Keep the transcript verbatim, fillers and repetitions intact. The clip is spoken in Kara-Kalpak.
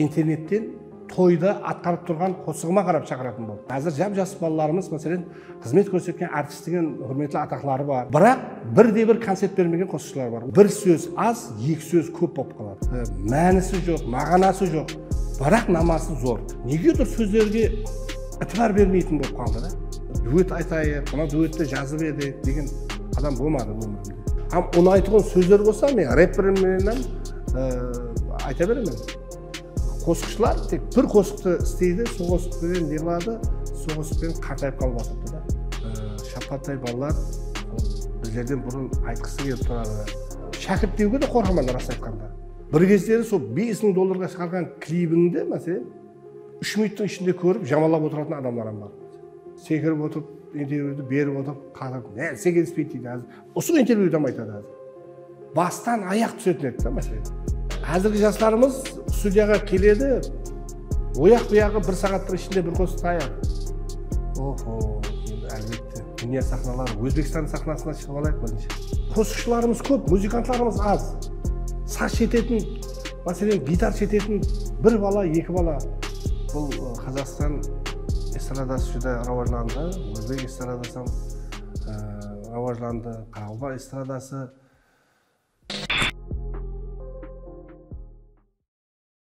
internetten toyda atqarıp turǵan qosıǵıma qarap shaqıratın boldı. Házir jap-jas balalarımız, máselen, xızmet kórsetken artist degen húrmetli ataqları bar. Biraq birde-bir koncert bermegen qosıqshılar bar. Bir sóz az, eki sóz kóp bolıp qaladı. E, mánisi joq, maǵanası joq. Biraq naması zor. Negedur sózlerge itibar bermeytin bolıp qaldı da. Duet aytayıq, mına duetti jazıp edik degen adam bolmadı ómirimde. Hám unaytuǵın sózler bolsa, men reper menen hám, e, ayta beremen. Qosıqshılar tek bir qosıqtı isleydi, sol qosıq penen ne qıladı, sol qosıq penen qartayıp qalıp atırıptı da. E, Shappattay balalar bizlerden burın aytqısı kelip turadı. Shákirt dewge de qorqaman, ras aytqanda. Bir gezleri sol bes mıń dollarǵa shıǵarǵan klibińdi, máselen, úsh minuttıń ishinde kórip, jamanlap otıratuǵın adamlar hám bar. Sekirip otırıp, intervyudı berip otırıp, qatırıp, nárse kelispeydi deydi házir. Usı intervyuda hám aytadı házir. Bastan ayaq túsetin edi da, máselen. Házirgi jaslarımız studiyaǵa keledi, oyaq buyaǵı bir saattıń ishinde bir qosıq tayar. Oho, endi, álbette, dúnya saxnaları, Ózbekstan saxnasına shıǵıp alayıq birinshi. Qosıqshılarımız kóp, muzıkantlarımız az. Saz shetetin, máselen, gitar shetetin bir bala, eki bala. Bul, ı, Qazaqstan estradası júdá rawajlandı, ózbek estradası hám, ı, rawajlandı, qaraqalpaq estradası.